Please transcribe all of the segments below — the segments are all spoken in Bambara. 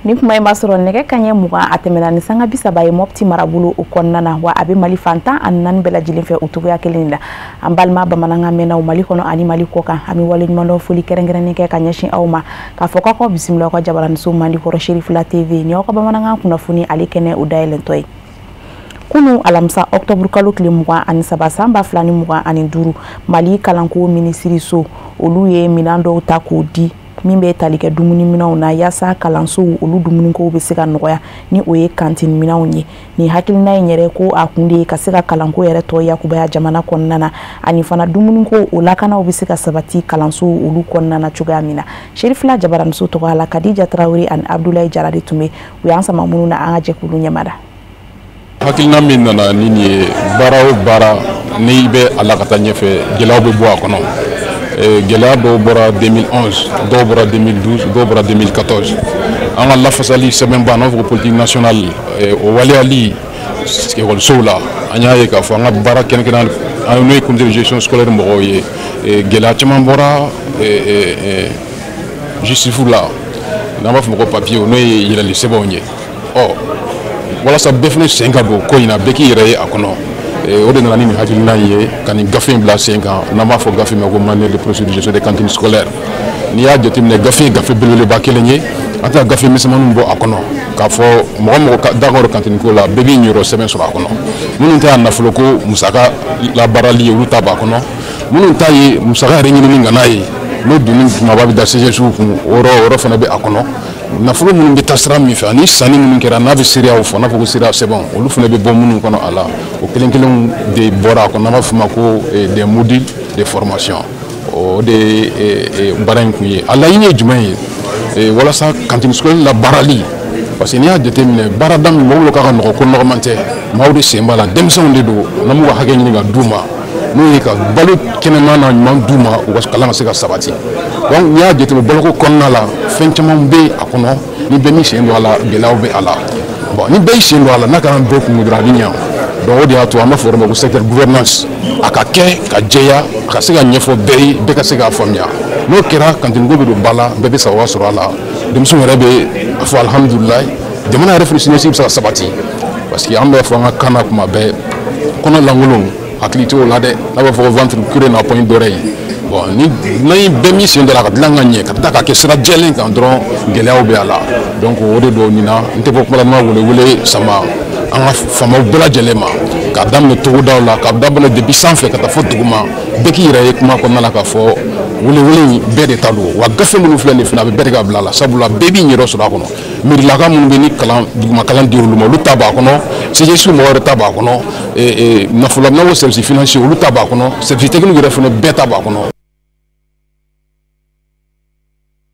Ni kuma in b'a sɔrɔ nɛgɛ kanɲɛ 20 a tɛmɛna ni sanga 30 ye Mopti marabolo o kɔnɔna na, wa a bɛ Mali fan 14 bɛɛ lajɛlen fɛ o cogoya kelen la. An balima bamanankan mɛnnaw Mali kɔnɔ ani Mali kɔ kan, an bɛ waleɲumandɔn foli kɛrɛnkɛrɛnnen kɛ ka ɲɛsin aw ma k'a fɔ k'aw bisimila aw ka jabaraniso mandi kɔrɔ Cherifila TV ni aw ka bamanankan kunnafoni ale kɛnɛ o dayɛlɛntɔ ye. Kunu alamisa octobre kalo tile 23 san 2025, Mali kalanko minisiriso olu ye minɛn dɔw ta k'o di min bɛ tali kɛ dumuni minɛnw na yaasa kalansow olu dumunikow bɛ se ka nɔgɔya, ni o ye kantine minɛnw ye. Nin hakilina in yɛrɛ ko a kun de ye ka se ka kalanko yɛrɛ tɔ yakubaya jamana kɔnɔna na, ani fana dumuniko o lakanaw bɛ se ka sabati kalansow olu kɔnɔna na cogoya min na. Cherifila Jabaraniso tɔgɔ la, Kadija Tarawele ani Abdoulaye Jara de tun bɛ u y'an sama minnu na, an ka jɛkulu ɲɛmada. Hakilina min nana ni nin ye, baara o baara n'i bɛ a la ka taa ɲɛfɛ, gɛlɛyaw bɛ bɔ a kɔnɔ. Gɛlɛya dɔw bɔra 2011, dɔw bɔra 2012, dɔw bɔra 2014. An ka lafasali sɛbɛnba n'an b'a fɔ ko politique nationale, o waleyali ekɔlisow la, an y'a ye k'a fɔ an ka baara kɛrɛnkɛrɛn n'o ye comité de gestion scolaire mɔgɔw ye, gɛlɛya caman bɔra justif la, n'an b'a fɔ o ma ko papier, n'o ye yɛlɛli sɛbɛnw ye. Ɔ walasa bɛɛ fana sen ka don ko in na, bɛɛ k'i yɛrɛ ye a kɔnɔ, o de nana ni nin hakilina in ye ka nin gafe in bila sen kan, n'an b'a fɔ gafe ma ko manuel de procédure de gestion des cantines scolaires. N'i y'a jateminɛ, gafe ye gafe belebeleba kelen ye, an tɛna gafe misɛnmaninw bɔ a kɔnɔ k'a fɔ mɔgɔ mɔgɔ da kɔrɔ kantine ko la, bɛɛ b'i ɲiyɔrɔ sɛbɛn sɔrɔ a kɔnɔ. Minnu ta ye nafolo ko musaka labaarali ye, olu ta b'a kɔnɔ. Minnu ta ye musaka yɛrɛ ɲinini ŋana ye, n'o donni kumaba bɛ da CGS kun, o yɔrɔ fana bɛ a kɔnɔ. Nafolo minnu bɛ taa sira min fɛ ani sanni minnu kɛra n'a bɛ seereyaw fɔ, n'a fɔ ko seereya sɛbɛnw, olu fana bɛ bɔ minnu kɔnɔ a la, o kelen kelenw de bɔra a kɔnɔ, n'an b'a fɔ o ma ko des modules de formation. O de ye baara in kun ye. A laɲini ye jumɛn ye? Walasa cantine scolaire labaarali, parce que n'i y'a jateminɛ, baarada min mɔgɔw bolo k'a ka nɔgɔn, ko nɔgɔman tɛ, maaw de sen b'a la, denmisɛnw de don, n'an b'u ka hakɛ ɲini ka d'u ma, n'o ye ka balo kɛnɛman na ɲuman d'u ma, u ka kalan ka se ka sabati. Donc n'i y'a jateminɛ baloko kɔnɔna la, fɛn caman bɛ a kɔnɔ, ni bɛɛ m'i sen don a la, gɛlɛyaw bɛ a la. Bon, ni bɛɛ y'i sen don a la, n'a kɛra bɛɛ kun dɔrɔn, a bɛ ɲɛ. Donc o de y'a to an b'a fɔ o ma ko secteur gouvernance, a ka kɛ ka jɛya, a ka se ka ɲɛfɔ bɛɛ ye, bɛɛ ka se k'a faamuya. N'o kɛra, kantine ko bɛ don ba la, bɛɛ bɛ sababu sɔrɔ a la, denmisɛnw yɛrɛ bɛ a fɔ alihamudulilayi, jamana yɛrɛ fana siniɲɛsigi bɛ se ka sabati. Parce que an b'a fɔ an ka kan na kuma bɛɛ, kɔnɔ lankolon hakili t'o la dɛ, n'a b'a fɔ ko ventre creux n'a point d'oreille. Bon, ni bɛɛ m'i sen don a la ka dilan ka ɲɛ, ka taa ka kɛ sira jɛlen kan dɔrɔn, gɛlɛyaw bɛ a la. Donc o de don nin na, n tɛ bɔ kuma la, n b'a wele sama an ka faamaw bɛɛ lajɛlen ma, k'a daminɛ togodaw la, k'a daminɛ depuis sanfɛ ka taa fo duguma, bɛɛ k'i yɛrɛ ye kuma kɔnɔna la k'a fɔ welewele in bɛɛ de ta don. Wa gafe minnu filɛ nin fana, a bɛ bɛɛ de ka bila a la, sabula bɛɛ b'i yɛrɛ sɔrɔ a kɔnɔ. Miirilaka minnu bɛ ni kalan duguma kalan dir'olu ma, olu ta b'a kɔnɔ, CGS mɔgɔw yɛrɛ ta b'a kɔnɔ, nafolo n'a ko service financier, olu ta b'a kɔnɔ, service technique yɛrɛ fana bɛɛ ta b'a kɔnɔ.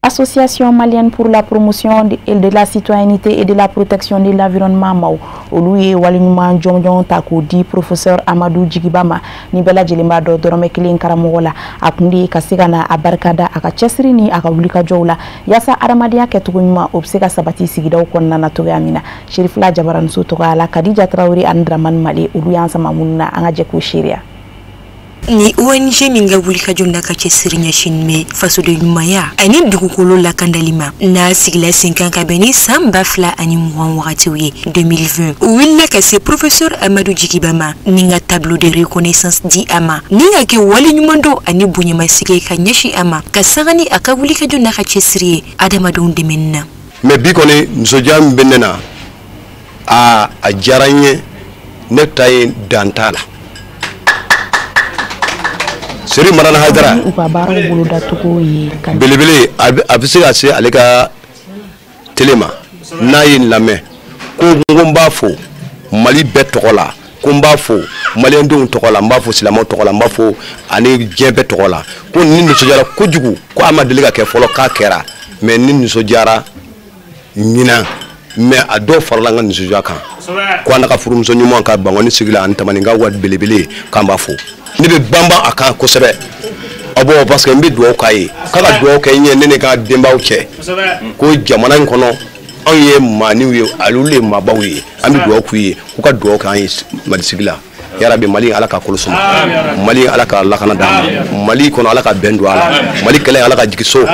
Association malienne pour la promotion de la citoyenneté et de la protection de l'environnement maaw, olu ye waleɲuman jɔnjɔn ta k'o di professeur Amadou Jigiba ma. Ni bɛɛ lajɛlen b'a dɔn, dɔrɔmɛ kelen karamɔgɔ la, a kun de ye ka se ka na a barikada a ka cɛsiri ni a ka wulikajɔw la, yaasa adamadenya kɛcogo ɲuman o bɛ se ka sabati sigidaw kɔnɔna na cogoya min na. Cherifila Jabaraniso tɔgɔ la, Kadija Tarawele ani Dramane Male, olu y'an sama minnu na, an ka jɛ k'u seereya. Ni ONG min ka wulikajɔ n'a ka cɛsiri ɲɛsin bɛ fasoden ɲumanya ani dugukolo lakandali ma, n'a sigila sen kan ka bɛn ni san 2020 wagatiw ye 2020, u wulila ka se professeur Amadou Jigiba ma ni ka tableau de reconnaissance di a ma, ni ka kɛ waleɲumandɔn ani bonyamasigi ka ɲɛsin a ma, ka sanga ni a ka wulikajɔ n'a ka cɛsiri ye adamadenw dɛmɛni na. Mais bi kɔni nisɔndiya min bɛ ne na, a diyara n ye, ne ta ye dan t'a la. Seri Madani Hayidara, u ka baaraw bolodacogo ye belebele, a bɛ se ka se ale ka télé ma n'a ye n lamɛn, ko n b'a fo Mali bɛɛ tɔgɔ la, ko n b'a fo maliyɛndenw tɔgɔ la, n b'a fo silamɛw tɔgɔ la, n b'a fo ani diɲɛ bɛɛ tɔgɔ la, ko ni nisɔndiyara kojugu, ko a ma deli ka kɛ fɔlɔ k'a kɛra, mais ni nisɔndiyara ɲinan, mais a dɔw farala n ka nisɔndiya kan, ko an ka furumuso ɲuman ka Bankɔni sigi la ani Tamaninka wa belebele, k'an b'a fo. Ne bɛ banban a kan kosɛbɛ, a bɔ parce que n bɛ dugawu k'a ye, k'a ka dugawu kɛ n ye, ne ni ka denbaw cɛ, ko jamana in kɔnɔ anw ye maaniw ye, olu ye maabaw ye, an bɛ dugawu k'u ye, k'u ka dugawu k'an ye Mali sigi la. Yarabi Mali Ala ka kolo suma, Mali Ala ka lakana d'an ma, Mali kɔnɔ Ala ka bɛn don a la, Mali kɛlɛ Ala ka jigin so,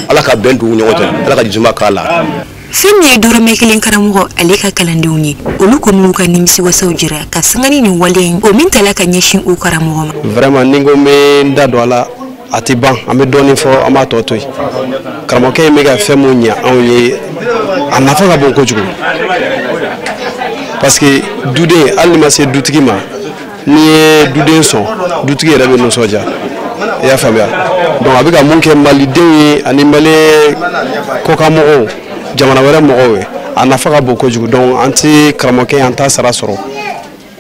Ala ka bɛn don u ɲɔgɔn cɛ, Ala ka jisuma k'a la. Fɛn min ye dɔrɔmɛ kelen karamɔgɔ ale ka kalandenw ye, olu kɔni y'u ka nimisiwasaw jira ka sanga ni nin wale in o min tala ka ɲɛsin u karamɔgɔ ma. Vraiment, ni n ko n bɛ n da don a la, a tɛ ban. An bɛ dɔɔnin fɔ, an b'a tɔ to yen. Karamɔgɔkɛ in bɛ ka fɛn mun ɲɛ anw ye, a nafa ka bon kojugu, parce que duden, hali ni ma se dutigi ma, n'i ye duden sɔn, dutigi yɛrɛ bɛ nisɔndiya, i y'a faamuya. Donc a bɛ ka mun kɛ malidenw ye ani mali kɔkanmɔgɔw, jamana wɛrɛ mɔgɔw ye, a nafa ka bon kojugu. Donc an tɛ karamɔgɔkɛ, an t'a sara sɔrɔ,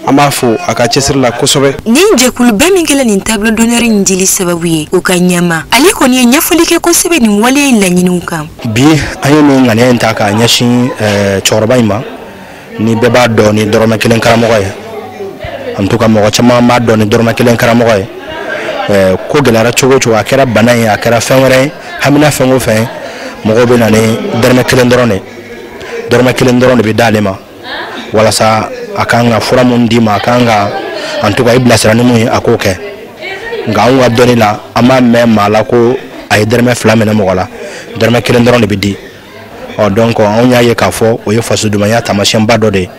an b'a fo a ka cɛsiri la kosɛbɛ. Nin jɛkuluba min kɛla nin tableau d'honneur in dili sababu ye, o ka ɲɛma ale kɔni ye ɲɛfɔli kɛ kosɛbɛ nin wale in laɲiniw kan. Bi an ye nin ŋaniya in ta k'a ɲɛsin cɛkɔrɔba in ma, ni bɛɛ b'a dɔn ni dɔrɔmɛ kelen karamɔgɔ ye. En tout cas, mɔgɔ caman b'a dɔn ni dɔrɔmɛ kelen karamɔgɔ ye. Ko gɛlɛyara cogo o cogo, a kɛra bana ye, a kɛra fɛn wɛrɛ ye, hamina fɛn o fɛn, mɔgɔw bɛ na ni dɔrɔmɛ kelen dɔrɔn de, dɔrɔmɛ kelen dɔrɔn de bɛ d'ale ma, walasa a kan ka fura mun d'i ma, a kan ka, en tout cas, i bilasira ni mun ye, a k'o kɛ. Nka anw ka dɔnni la, an b'a mɛn maa la ko a ye dɔrɔmɛ 2 minɛ mɔgɔ la, dɔrɔmɛ kelen dɔrɔn de bɛ di. Ɔ donc anw y'a ye k'a fɔ o ye fasodumanya taamasiyɛnba dɔ de ye.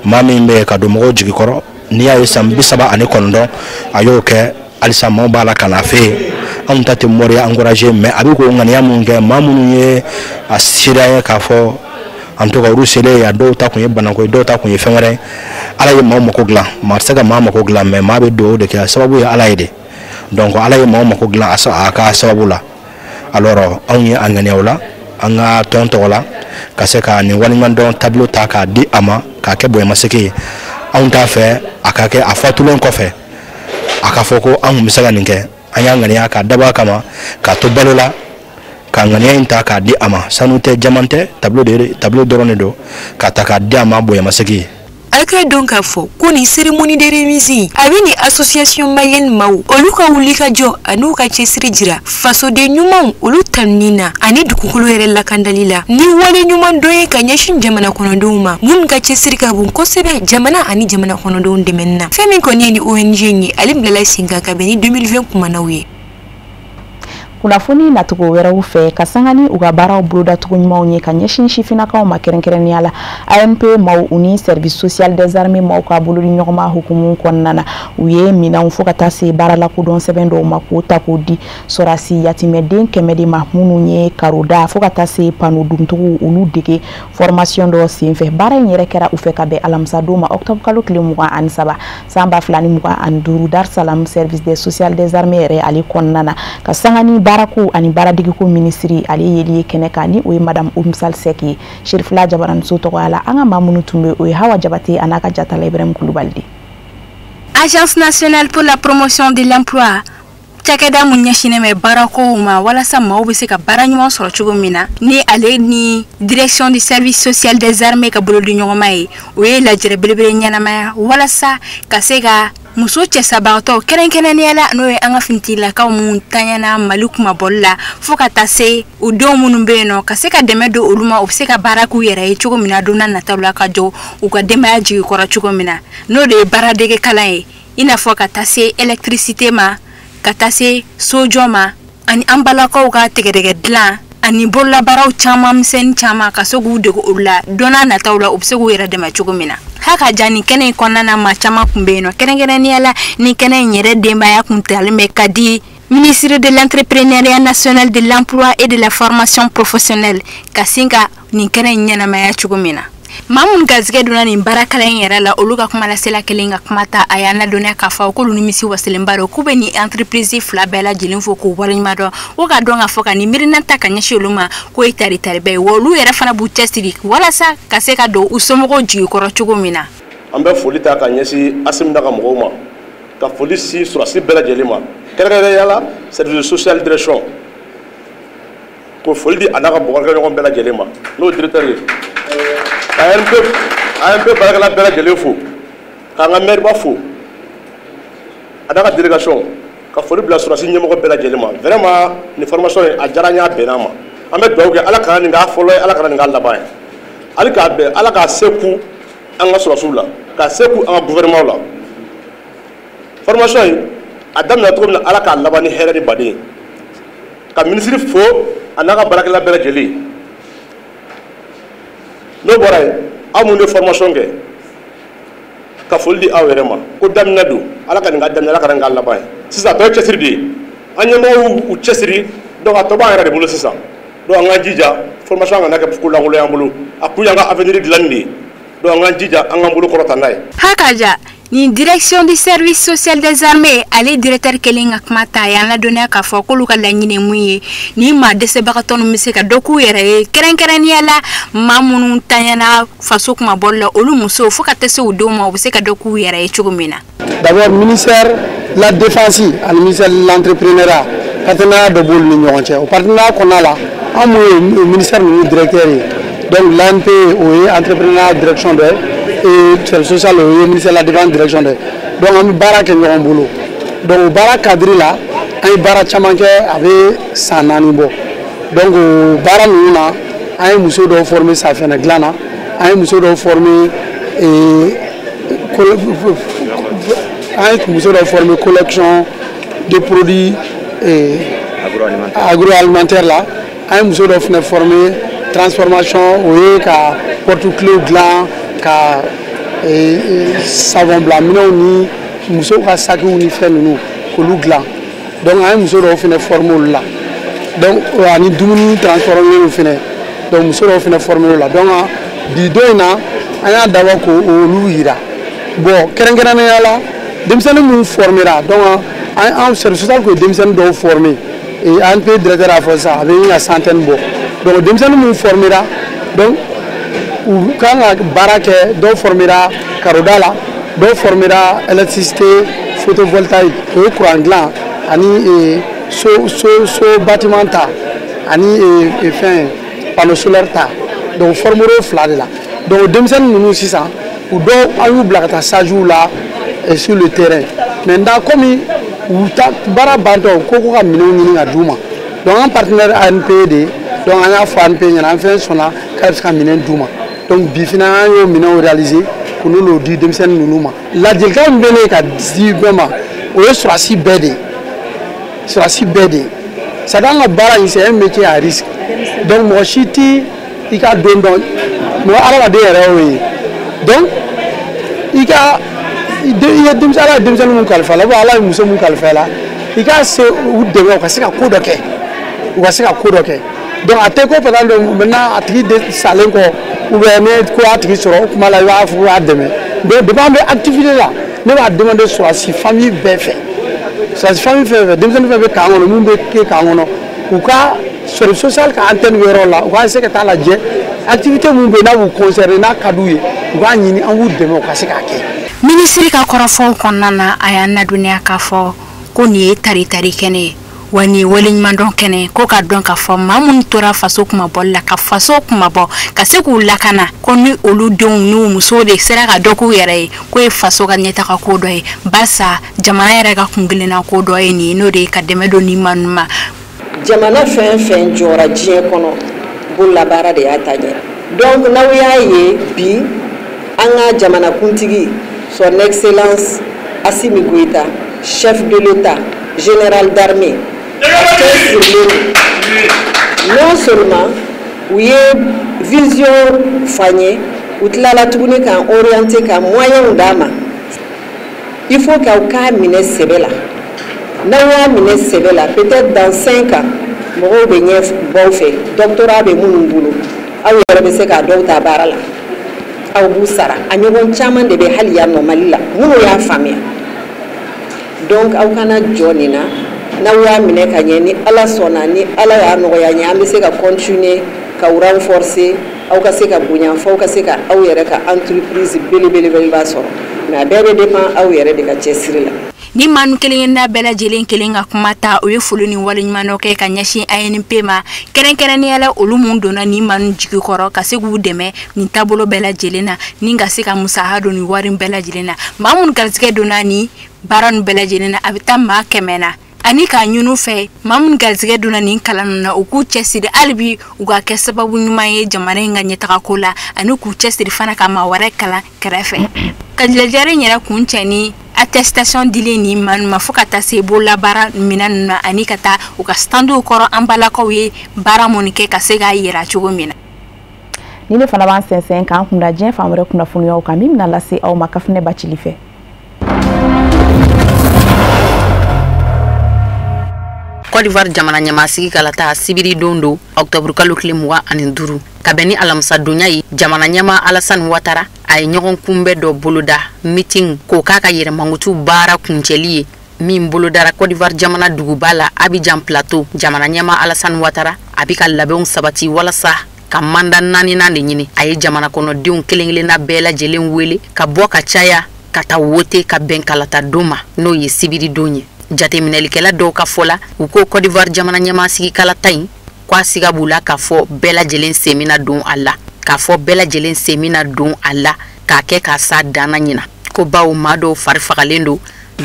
Maa min bɛ yen ka don mɔgɔw jigi kɔrɔ, n'i y'a ye san 39, a y'o kɛ, halisa maaw b'a la ka na fɛ yen. Anw ta tɛ moriya encouragé, mais a bɛ k'o ŋaniya mun kɛ, maa minnu ye a seereya ye k'a fɔ, en tout cas, olu selen a dɔw ta kun ye banako ye, dɔw ta kun ye fɛn wɛrɛ ye. Ala ye maaw mako dilan, maa tɛ se ka maa mako dilan, mais maa bɛ dugawu de kɛ, sababu ye Ala ye de. Donc Ala ye maaw mako dilan a ka sababu la. Alors anw ye a ŋaniya o la an ka tɔn tɔgɔ la, ka se ka nin waleɲumandɔn tableau ta k'a di a ma, k'a kɛ bonyamasegin ye. Anw t'a fɛ a ka kɛ a fatulen kɔfɛ a ka fɔ ko an kun bɛ se ka nin kɛ. An y'a ŋaniya k'a dabɔ a kama k'a to balo la, ka ŋaniya in ta k'a di a ma. Sanu tɛ, jaman tɛ, tableau de, tableau dɔrɔn de don, k'a ta k'a di a ma bonyamasegin ye. A ka dɔn k'a fɔ ko nin cérémonie de remise a bɛ nin association malienne maaw olu ka wulikajɔ an'u ka cɛsiri jira fasoden ɲumanw olu tanuni na ani dugukolo yɛrɛ lakandali la, ni wale ɲuman dɔ ye ka ɲɛsin jamana kɔnɔdenw ma minnu ka cɛsiri ka bon kosɛbɛ jamana ani jamana kɔnɔdenw dɛmɛni na. Fɛn min kɔni ye ni ONG ye, ale bilala sen kan ka bɛn ni 2020 kumanaw ye. Kunnafoni nacogo wɛrɛw fɛ, ka sanga ni u ka baaraw bolodacogo ɲumanw ye ka ɲɛsin sifinnakaw ma, kɛrɛnkɛrɛnnenya la AMP maaw, u ni service social des armées maaw ka bolodi ɲɔgɔnma hukumu kɔnɔna na, u ye minɛnw fo ka taa se baara lakodɔn sɛbɛn dɔw ma, k'o ta k'o di sɔrɔdasi yatimɛden 100 de ma minnu ye karoda fo ka taa se pano duntigiw olu dege formation dɔ senfɛ. Baara in yɛrɛ kɛra u fɛ ka bɛn alamisadon ma, octobre kalo tile 23 san 2025, Dar Salam service des social des armées yɛrɛ ale kɔnɔna na, ka sanga ni baarako ani baaradegeko minisiri ale yeli ye kɛnɛ kan, ni o ye madame Oumsal Seck ye. Serifila Jabaraniso tɔgɔya la, an ka maa minnu tun bɛ, o ye Hawa Jabate a n'a ka jatala Ibrahim Kulubali de. Agence nationale pour la promotion de l'emploi, cakɛda mun ɲɛsinnen bɛ baarakow ma walasa maaw bɛ se ka baara ɲuman sɔrɔ cogo min na, ni ale ni direction du service social des armées ka bolodi ɲɔgɔnma ye, o ye lajɛrɛ belebele ɲɛnamaya walasa ka se ka muso cɛsabagatɔw kɛrɛnkɛrɛnnenya la, n'o ye an ka finitigilakaw mun taɲana Mali kumabɔli la, fo ka taa se u denw minnu bɛ yen nɔ, ka se ka dɛmɛ don olu ma, u bɛ se ka baara k'u yɛrɛ ye cogo min na don n'a nataw la, ka jɔ u ka denbaya jigi kɔrɔ cogo min na, n'o de ye baaradege kalan ye, i n'a fɔ ka taa se électricité ma, ka taa se sojɔ ma, ani an balakaw ka tɛgɛdɛgɛ dilan ani bololabaaraw caman misɛnnin caman, ka se k'u dege olu la don n'a nataw la, u bɛ se k'u yɛrɛ dɛmɛ cogo min na. Ha ka ja nin kɛnɛ in kɔnɔna na, maa caman kun bɛ yen nɔ, kɛrɛnkɛrɛnnenya la ni kɛnɛ in yɛrɛ denbaya kun talen bɛ ka di ministre de l'entrepreneuriat national, de l'emploi et de la formation professionnelle, ka sin ka nin kɛnɛ in ɲɛnamaya cogo min na. Maa minnu garisɛgɛ donna nin baara kalan in yɛrɛ la, olu ka kuma lasela kelen ka kuma ta, a y'an ladɔnniya k'a fɔ k'olu nimisi wasalenba don, k'u bɛ nin entreprise fila bɛɛ lajɛlen fo k'u waleɲuman dɔn, ko k'a dɔn k'a fɔ ka nin miirina ta ka ɲɛsin olu ma k'o ye tari tariba ye, wa olu yɛrɛ fana b'u cɛsiri walasa ka se ka don u somɔgɔw jigi kɔrɔ cogo min na. An bɛ foli ta ka ɲɛsin Asimi n'a ka mɔgɔw ma, ka foli si sɔrɔdasi bɛɛ lajɛlen ma, kɛrɛnkɛrɛnnenya la service social direction, ko foli di a n'a ka baarakɛɲɔgɔn bɛɛ lajɛlen ma, n'o ye directeur ye, ka AMP baarakɛla bɛɛ lajɛlen fo, k'an ka maire ba fo a n'a ka délégation, ka foli bila sɔrɔdasi ɲɛmɔgɔ bɛɛ lajɛlen ma. Vraiment, nin formation in a diyara n ye, a bɛnna ma. An bɛ dugawu kɛ, Ala kana nin k'a fɔlɔ ye, Ala kana nin k'a laban ye, hali k'a bɛn Ala k'a se ku an ka sɔrɔdasiw la, k'a se ku an ka gouvernement la. Formation in a daminɛ cogo min na, Ala k'a laban ni hɛrɛ ni baden ye. Ka minisiri fo a n'a ka baarakɛla bɛɛ lajɛlen. N'o bɔra yen, aw minnu ye formation kɛ, ka foli di aw yɛrɛ ma ko daminɛ don, Ala ka nin ka daminɛ, Ala ka nin ka laban ye. Sisan a tɔ ye cɛsiri de ye, an ɲɛmɔgɔw u cɛsiri, donc a tɔ b'an yɛrɛ de bolo sisan. Donc an k'an jija, formation kana kɛ ko lankolon y'an bolo, a kun y'an ka avenir dilanni de ye. Donc an k'an jija, an k'an bolo kɔrɔta n'a ye. Hakaja ni direction du service social des armées, ale directeur kelen ka kuma ta y'an ladɔnniya k'a fɔ k'olu ka laɲini mun ye, ni maa dɛsɛbagatɔ ninnu bɛ se ka dɔ k'u yɛrɛ ye, kɛrɛnkɛrɛnnenya la maa minnu tanyana faso kumabɔli la, olu musow fo ka taa se u denw ma, u bɛ se ka dɔ k'u yɛrɛ ye cogo min na. D'abord, ministère de la défense ani ministère de l'entrepreneuriat, partenariat dɔ b'olu ni ɲɔgɔn cɛ. O partenariat kɔnɔna la, an mun ye ministère ninnu directeur ye, donc l'ANP o ye entrepreneuriat direction dɔ ye, et service social o ye ministère de la défense direction dɔ ye. Donc an bɛ baara kɛ ɲɔgɔn bolo. Donc o baara cadre la, an ye baara caman kɛ, a bɛ san 4 bɔ. Donc o baara ninnu na, an ye muso dɔw former safinɛ dilan na, an ye muso dɔw former an ye muso dɔw former collection de produits agroalimentaire la, an ye muso dɔw fana former transformation, o ye ka porte-clés dilan, ka savon bila minɛnw ni musow ka sakiw ni fɛn ninnu k'olu dilan. Donc an ye muso dɔw fana former olu la. Donc ani dumuni transformer fana, donc muso dɔw fana former olu la. Donc bi don in na, an y'a dabɔ k'olu yira. Bon, kɛrɛnkɛrɛnnenya la, denmisɛnnin minnu formera, donc an service social ko denmisɛnnin dɔw former, et ANP directeur y'a fɔ sisan, a bɛ ɲini ka centaine bɔ. Donc denmisɛnnin minnu formera, donc u kan ka baara kɛ, dɔw formera karoda la, dɔw formera électricité photovoltaïque, o ye courant dilan ani so bâtiment ta ani fɛn panneau solaire ta. Donc formera o fila de la. Donc denmisɛnnin ninnu sisan, u dɔw an y'u bila ka taa stage la sur le terrain. Maintenant, komi u ta baara bantɔ ko ka minɛnw ɲini ka d'u ma, donc an partenaire ANP de, donc an y'a fɔ ANP ɲɛna, an fɛn sɔnna k'a bɛ se ka minɛn d'u ma. Donc bi fana an y'o minɛnw réaliser k'u n'o di denmisɛnnin ninnu ma. Ladilikan min bɛ ne ka di bɛɛ ma, o ye sɔrɔdasi bɛɛ de ye, sɔrɔdasi bɛɛ de ye. C'est à dire an ka baara in, c'est un métier à risque. Donc mɔgɔ si ti i ka don dɔn, mɔgɔ hadamaden yɛrɛ y'o ye. Donc i ka i ye denmisɛn, Ala ye denmisɛnnin mun kalifa la, Ala ye muso mun kalifa la, i ka se u dɛmɛ u ka se ka ko dɔ kɛ, u ka se ka ko dɔ kɛ. Donc a tɛ ko par exemple maintenant a tigi de salen kɔ, ou bien ne ko y'a tigi sɔrɔ o kuma la, i b'a fɔ ko y'a dɛmɛ. Donc depuis an bɛ activité la, ne b'a demander sɔrɔdasi famille bɛɛ fɛ, sɔrɔdasi famille fɛn fɛn, denmisɛnnin fɛn bɛ camp kɔnɔ, mun bɛ kɛ camp kɔnɔ, u ka service social ka antenne bɛ yɔrɔ la, u ka se ka taa lajɛ activité mun bɛ yen n'a b'u concerner, n'a ka d'u ye, u k'a ɲini an b'u dɛmɛ u ka se k'a kɛ. Minisiri ka kɔrɔfɔw kɔnɔna na, a y'an ladɔnniya k'a fɔ ko nin ye tari-tari kɛnɛ ye, wa nin ye waleɲumandɔn kɛnɛ, ko ka dɔn k'a fɔ maa minnu tora faso kumabɔli la, ka faso kumabɔ, ka se k'u lakana, ko ni olu denw n'u musow de sera ka dɔ k'u yɛrɛ ye, k'o ye faso ka ɲɛtaga ko dɔ ye, barisa jamana yɛrɛ ka kunkelenna ko dɔ ye nin ye, n'o de ye ka dɛmɛ don nin maa ninnu ma. Jamana fɛn fɛn jɔra diɲɛ kɔnɔ, bololabaara de y'a ta ɲɛ. Donc n'aw y'a ye bi, an ka jamanakuntigi, son excellence Assimi Goïta, chef de l'État, général d'armée, cɛsirilen don. Non seulement u ye vision fa n ye, u tilala tuguni k'an orienter, ka moyens d'a ma. Il faut k'aw k'a minɛ sɛbɛ la. N'aw y'a minɛ sɛbɛ la, peut-être dans 5 ans, mɔgɔw bɛ ɲɛ bɔ aw fɛ, doctorat bɛ minnu bolo, aw yɛrɛ bɛ se k'a dɔw ta baara la, aw b'u sara. A ɲɔgɔn caman de bɛ hali yan nɔ Mali la minnu y'a faamuya. Donc aw kana jɔ nin na. N'aw y'a minɛ ka ɲɛ, ni Ala sɔnna, ni Ala y'a nɔgɔya ɲɛ, an bɛ se ka continuer k'aw renforcer, aw ka se ka bonya fo aw ka se ka aw yɛrɛ ka entreprise belebeleba sɔrɔ. Mais a bɛɛ bɛ dépend aw yɛrɛ de ka cɛsiri la. Ni maa nu kelen kelenna bɛɛ lajɛlen kelen ka kuma ta, o ye foli ni waleɲumandɔn kɛ ka ɲɛsin ANP ma, kɛrɛnkɛrɛnnenya la olu mun donna ni maa nu jigi kɔrɔ ka se k'u dɛmɛ nin taabolo bɛɛ lajɛlen na, ni ka se ka musaka don nin wari bɛɛ lajɛlen na. Maa minnu garijɛgɛ donna ni baara ninnu bɛɛ lajɛlen na, a bɛ taa maa 100 na, ani k'a ɲini fɛ maa minnu garijɛgɛ donna nin kalan ninnu na, u k'u cɛsiri hali bi, u ka kɛ sababu ɲuman ye jamana in ka ɲɛtagako la, ani k'u cɛsiri fana ka maa wɛrɛ kalan kɛrɛfɛ. Ka lajɛrɛ in yɛrɛ kun cɛ ni attestation dilen ni maa ma, fo ka taa se bololabaara minɛn ninnu na, ani ka taa u ka standw kɔrɔ, an balakaw ye baara minnu kɛ ka se k'a yira cogo min na. Ni ne fana b'an sɛnsɛn k'an kunda diɲɛ fan wɛrɛ kunnafoniyaw kan min bɛna lase aw ma Kafinɛ Bacili fɛ. Côte d'Ivoire jamana ɲɛmaasigi kalata sibiri don don octobre kalo tile 25 ka bɛn ni alamisadonya ye. Jamana ɲɛmaa Alassane Ouattara a ye ɲɔgɔn kunbɛn dɔ boloda meeting k'o k'a ka yɛrɛmankutu baara kuncɛli ye min bolodara Côte d'Ivoire jamana duguba la Abidjan Plateau. Jamana ɲɛmaa Alassane Ouattara a bɛ ka labɛnw sabati walasa ka mandat 4nan de ɲini. A ye jamana kɔnɔdenw kelen-kelenna bɛɛ lajɛlen wele ka bɔ ka caya ka taa wote ka bɛn kalata don ma, n'o ye sibiri don ye. Jateminɛlikɛla dɔw ka fɔ la, u ko Côte d'Ivoire jamana ɲɛmaasigi kalata in k'a siga b'u la k'a fɔ bɛɛ lajɛlen sen bɛna don a la, k'a fɔ bɛɛ lajɛlen sen bɛna don a la k'a kɛ k'a s'a dan na ɲina. Ko bawo maa dɔw fari fagalen don,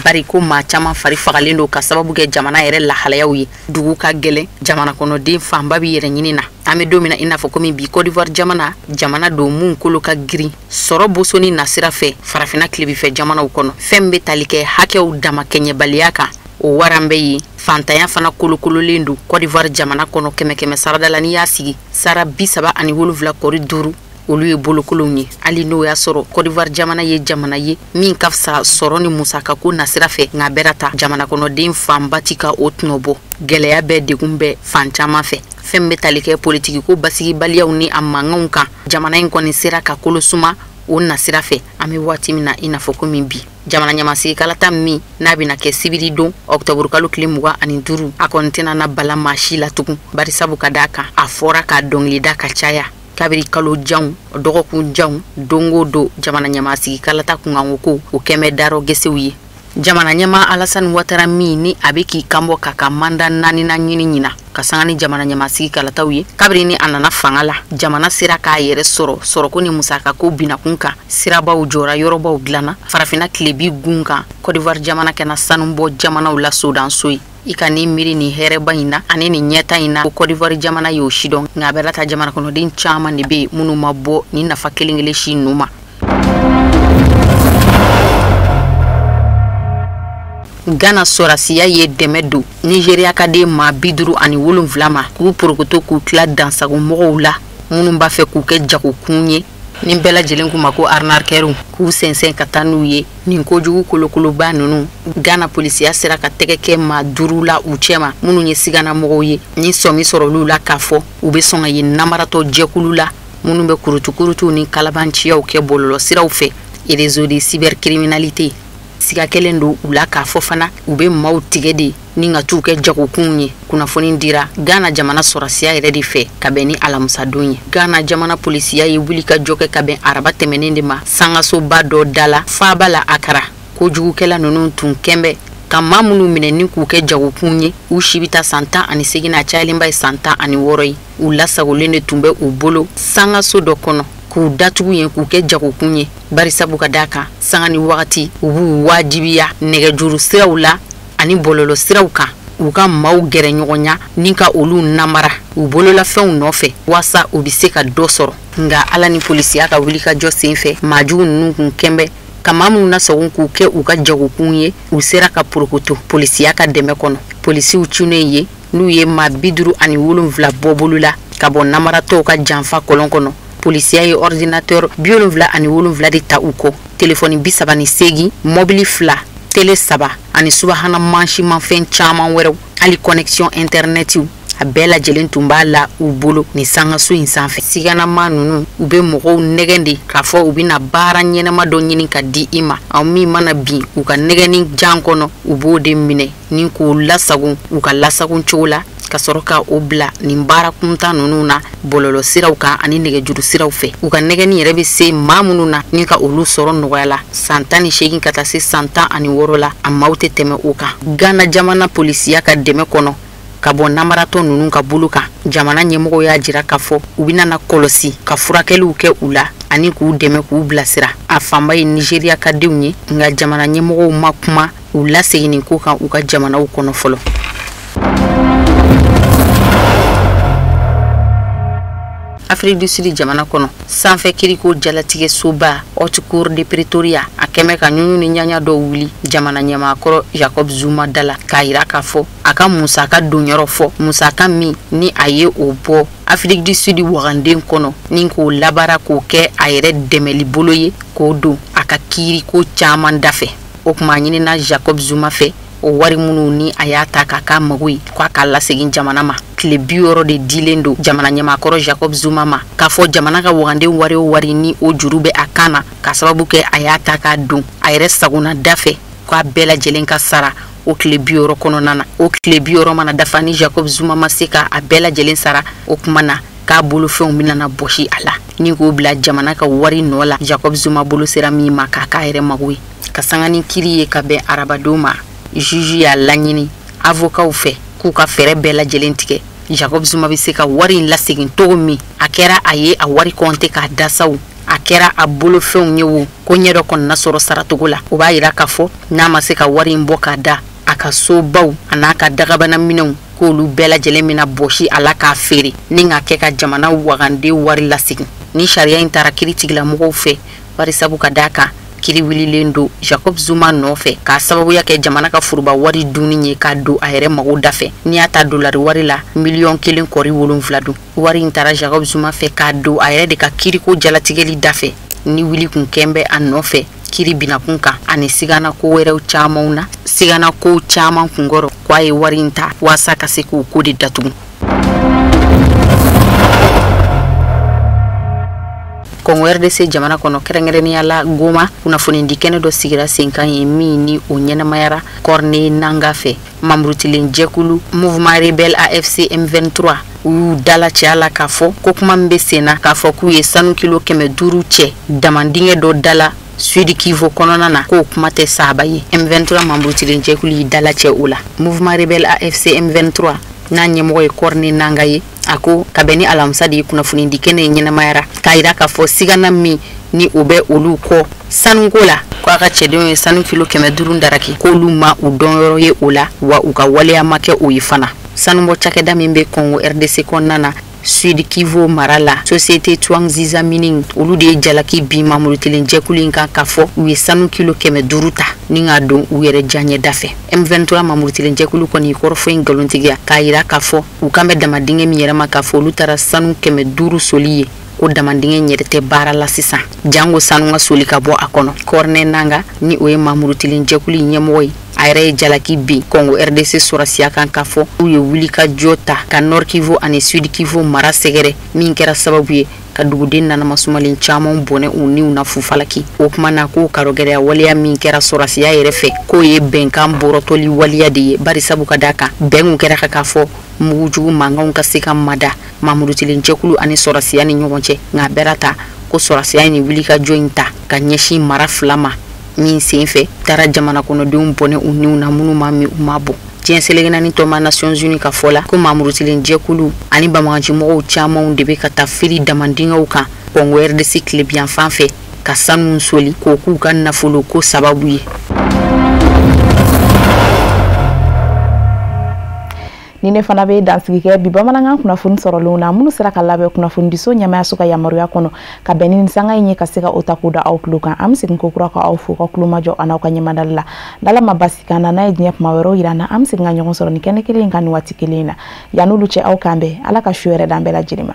bari ko maa caman fari fagalen don ka sababu kɛ jamana yɛrɛ lahalayaw ye. Dugu ka gɛlɛn, jamana kɔnɔden fanba bɛ yɛrɛ ɲini na. An bɛ don min na i n'a fɔ komi bi, Côte d'Ivoire jamana don mun kolo ka girin sɔrɔ bosoni nasira fɛ farafinna tilebinfɛ jamanaw kɔnɔ. Fɛn bɛ tali kɛ hakɛw damakɛɲɛbaliya kan, o waran bɛ yen. Fantanya fana kolokololen don Côte d'Ivoire jamana kɔnɔ. 100 sarada la, n'i y'a sigi sara 37.5 olu ye bolokolonw ye. Hali n'o y'a sɔrɔ Côte d'Ivoire jamana ye jamana ye min ka fisa sɔrɔ ni musakako nasira fɛ, nka bɛɛ ta jamana kɔnɔden fanba ti ka o tɔnɔ bɔ. Gɛlɛya bɛ degun bɛ fan caman fɛ. Fɛn bɛ tali kɛ politikiko basigibaliyaw ni a mankanw kan, jamana in kɔni sera ka kolo suma o nasira fɛ. An bɛ waati min na i n'a fɔ komi bi, jamana ɲɛmasigi kalata min n'a bɛna kɛ sibiri don octobre kalo tile 25, a kɔni tɛna na bala maa si la tugun, bari sabu ka d'a kan a fɔra k'a dɔnkilida ka caya kabiri kalo janw, dɔgɔkun janw, don o don jamana ɲɛmasigi kalata kunkanko ko o kɛmɛ darɔ gesew ye. Jamana ɲɛmaa Alassane Ouattara min ni a bɛ k'i kanbɔ k'a ka mandat 4nan ɲini ɲina ka sanga ni jamana ɲɛmasigi kalataw ye, kabiri ni a nana fanga la, jamana sera k'a yɛrɛ sɔrɔ sɔrɔko ni musakako binakun kan. Sirabaw jɔra, yɔrɔbaw dilanna farafinna tilebi gun kan. Côte d'Ivoire jamana kɛna sanubɔ jamanaw la sodanso ye. I ka nin miiri nin hɛrɛba in na ani nin ɲɛta in na, ko Côte d'Ivoire jamana y'o si dɔn, nka a bɛ ta jamana kɔnɔden caman de bɛ yen minnu ma bɔ nin nafa kelen kelen si ninnu ma. Ghana sɔrɔsiya ye dɛmɛ don Nigeria ka den maa 57 ma k'u porokoto k'u tila dansagomɔgɔw la minnu b'a fɛ k'u kɛ jagokun ye, ni bɛɛ lajɛlen k'u ma ko arnaqueurs, k'u sɛnsɛn ka taa n'u ye. Nin kojugu kolokoloba ninnu, Ghana polisiya sera ka tɛgɛ kɛ maa 5 la u cɛma minnu ye siganamɔgɔw ye, ni sɔmi sɔrɔl'u la k'a fɔ u bɛ sɔn ka ye namaratɔ jɛkulu la minnu bɛ kurutukurutuw ni kalabanciyaw kɛ bɔlɔlɔsiraw fɛ, réseau de cybercriminalité. Siga kɛlen don u la k'a fɔ fana u bɛ maaw tigɛ de ni ka t'u kɛ jagokunw ye. Kunnafoni dira Ghana jamana sɔrɔsiya yɛrɛ de fɛ ka bɛn ni alamisadon ye. Ghana jamana polisiya ye wuli ka jɔ kɛ ka bɛn araba tɛmɛnen de ma sangasoba dɔ da la faaba la Accra. Kojugukɛla ninnu tun kɛnbɛ ka maa minnu minɛ ni k'u kɛ jagokunw ye, u si bɛ taa san 18 na, a cayalenba ye san 16 ye. U lasagolen de tun bɛ u bolo sangaso dɔ kɔnɔ k'u datugu yen k'u kɛ jagokun ye, bari sabu ka d'a kan sanga ni wagati u b'u wajibiya nɛgɛjuru siraw la ani bɔlɔlɔ siraw kan u ka maaw gɛrɛ ɲɔgɔn ni ka olu namara u bololafɛnw nɔfɛ waasa u bɛ se ka dɔ sɔrɔ. Nka Ala ni polisiya ka wulikajɔ senfɛ, maajugu ninnu kun kɛnbɛ ka maa minnu lasago k'u kɛ u ka jagokun ye, u sera ka porokoto polisiya ka dɛmɛ kɔnɔ. Polisiw cunnen ye n'u ye maa 57 bɔ bolo la ka bɔ namaratɔw ka janfa kɔlɔn kɔnɔ. Polisiya ye ordinateur 77 de ta u kɔ, telefɔni 38, mɔbili 2, télé 3 ani subahana mansimafɛn caman wɛrɛw, hali connexion internetiw a bɛɛ lajɛlen tun b'a la u bolo nin sangaso in sanfɛ. Siganama ninnu u bɛ mɔgɔw nɛgɛn de k'a fɔ u bɛna baara ɲɛnama dɔ ɲini ka di i ma, aw min mana bin u ka nɛgɛnni jan kɔnɔ u b'o de minɛ ni k'o lasago u ka lasago cogo la ka sɔrɔ ka o bila nin baara kuntan ninnu na bɔlɔlɔ siraw kan ani nɛgɛjuru siraw fɛ. U ka nɛgɛnni yɛrɛ bɛ se maa minnu na ni ka olu sɔrɔ nɔgɔya la san 18 ka taa se san 16 la, a maaw tɛ tɛmɛ o kan. Ghana jamana polisiya ka dɛmɛ kɔnɔ ka bɔ namaratɔ ninnu ka bolo kan, jamana ɲɛmɔgɔw y'a jira k'a fɔ u bɛna na kɔlɔsi ka furakɛliw kɛ u la ani k'u dɛmɛ k'u bilasira. A fanba ye Nigeria ka denw ye, nka jamana ɲɛmɔgɔw ma kuma u laseginni ko kan u ka jamanaw kɔnɔ fɔlɔ. Afrique du Sud jamana kɔnɔ, sanfɛ kiriko jalatigɛ soba Haute Cour de Pretoria a kɛmɛ ka ɲuɲu ni ɲaɲa dɔw wuli jamana ɲɛmaakɔrɔ Jacob Zuma da la, k'a yira k'a fɔ a ka musaka donyɔrɔ fɔ, musaka min ni a ye o bɔ Afrique du Sud waganden kɔnɔ ni k'o labaara k'o kɛ a yɛrɛ dɛmɛli bolo ye, k'o don a ka kiiriko caman dafɛ. O kuma ɲinina Jacob Zuma fɛ, o wari minnu ni a y'a ta k'a k'a mago ye, k'a k'a lasegin jamana ma. Tile 60 de dilen don jamana ɲɛmaakɔrɔ Jacob Zuma ma, k'a fɔ jamana ka waganden wari o wari ni o juru bɛ a kan na, k'a sababu kɛ a y'a ta k'a don a yɛrɛ sagona da fɛ, k'a bɛɛ lajɛlen ka sara o tile 60 kɔnɔna na. O tile 60 mana dafa ni Jacob Zuma ma se k'a bɛɛ lajɛlen sara, o kuma na k'a bolofɛnw bɛna na bɔsi a la ni k'o bila jamana ka wari nɔ la Jacob Zuma bolo sera min ma k'a k'a yɛrɛ mago ye. Ka sanga ni kiiri ye ka bɛn arabadon ma, juge y'a laɲini avocatw fɛ k'u ka fɛɛrɛ bɛɛ lajɛlen tigɛ Jacob Zuma bɛ se ka wari in lasegin cogo min. A kɛra a ye a wari kɔnte k'a dasaw, a kɛra a bolofɛnw ye wo, ko ɲɛ dɔ kɔni na sɔrɔ saratogo la. O b'a yira k'a fɔ n'a ma se ka wari in bɔ k'a da, a ka sobaw a n'a ka dagabana minɛnw k'olu bɛɛ lajɛlen bɛna bɔsi a la k'a feere ni k'a kɛ ka jamana waganden wari lasegin. Ni sariya in taara kiiri tigilamɔgɔw fɛ, barisabu ka d'a kan kiri wililen don Jacob Zuma nɔfɛ k'a sababuya kɛ jamana ka foroba wari dunni ye k'a don a yɛrɛ mago dafɛ. N'i y'a ta dolari wari la, 1.7 miliyɔn don. Wari in taara Jacob Zuma fɛ k'a don a yɛrɛ de ka kiriko jalatigɛli dafɛ, ni wuli kun kɛn bɛ a nɔfɛ kiri binakun kan ani sigana ko wɛrɛw camanw na, sigana ko caman kunkɔrɔ, k'a ye wari in ta waasa ka se k'o ko de datugu. Kongo RDC jamana kɔnɔ, kɛrɛnkɛrɛnnenya la Goma, kunnafonidi kɛnɛ dɔ sigira sen kan ye min ni o ɲɛnamayara Corneille Nanga fɛ. Mamurutilen jɛkulu Mouvement Rebelle AFC M23, u y'u dala cɛ la k'a fɔ ko kuma min bɛ sen na k'a fɔ k'u ye sanu kilo 500 cɛ damandingɛ dɔ da la Sud Kivu kɔnɔna na, k'o kuma tɛ saba ye. M23 mamurutilen jɛkulu y'i dala cɛ o la. Mouvement Rebelle AFC M23 n'a ɲɛmɔgɔ ye Corneille Nanga ye, a ko ka bɛn ni alamisa de ye kunnafonidi kɛnɛ in ɲɛnamayara, k'a yira k'a fɔ sigana min ni o bɛ olu kɔ sanuko la, ko a ka cɛdenw ye sanu kilo 500 daraki, k'olu ma u dɔnyɔrɔ ye o la, wa u ka waleya ma kɛ o ye fana. Sanubɔ cakɛda min bɛ Congo RDC kɔnɔna na, Sud Kivu mara la, Société Twangiza Mining, olu de ye jalaki bin mamurutilen jɛkulu in kan k'a fɔ u ye sanu kilo 500 ta ni k'a don u yɛrɛ diyaɲɛ da fɛ. M23 mamurutilen jɛkulu kɔni ye kɔrɔfɔ in nkalontigiya, k'a yira k'a fɔ u kan bɛ damadingɛ min yɛrɛ ma k'a fɔ olu taara sanu 500 soli ye, ko damandingɛ in yɛrɛ tɛ baara la sisan, jango sanu ka soli ka bɔ a kɔnɔ. Corneille Nanga ni o ye mamurutilen jɛkulu in ɲɛmɔgɔ ye, a yɛrɛ ye jalaki bin Congo RDC sɔrɔsiya kan k'a fɔ u ye wulikajɔ ta ka Nord Kivu ani Sud Kivu mara sɛgɛrɛ, min kɛra sababu ye ka duguden nanama sumalen caman bɔnɛ u niw na fufalaki. O kuma na, k'o karɔgɛlɛya waleya min kɛra sɔrɔsiya yɛrɛ fɛ, k'o ye bɛnkan bɔrɔtɔli waleya de ye, barisabu ka d'a kan bɛn kun kɛra ka k'a fɔ mugujugu mankanw ka se ka mada mamurutilen jɛkulu ani sɔrɔsiya ni ɲɔgɔn cɛ. Nka bɛɛ ta ko sɔrɔsiya ni wulikajɔ in ta ka ɲɛsin mara fila ma min sen fɛ, taara jamana kɔnɔdenw bɔnɛ u niw na, minnu ma min u ma bɔ. Diɲɛ seleke naani tɔnba Nations Unies ka fɔ la, ko mamurutilen jɛkulu ani banbagancimɔgɔw camanw de bɛ ka taa fili damandingɛw kan Congo RDC tilebiyanfan fɛ ka sanu soli k'o k'u ka nafolo ko sababu ye. Ni ne fana bɛ dansigi kɛ bi bamanankan kunnafoni sɔrɔlenw na, minnu sera ka labɛn kunnafonidiso ɲɛmayaso ka yamaruya kɔnɔ ka bɛn ni sanga in ye, ka se ka o ta k'o da aw tulo kan. An bɛ segin ko kura ka aw fo ka tulomajɔ a n'aw ka ɲɛmadali la. N'Ala ma basi k'an na, n'a ye diɲɛ kuma wɛrɛw yira an na, an bɛ segin ka ɲɔgɔn sɔrɔ nin kɛnɛ kelen in kan nin waati kelen in na. Yan'olu cɛ, aw k'an bɛn. Ala ka su yɛrɛ d'an bɛɛ lajɛlen ma.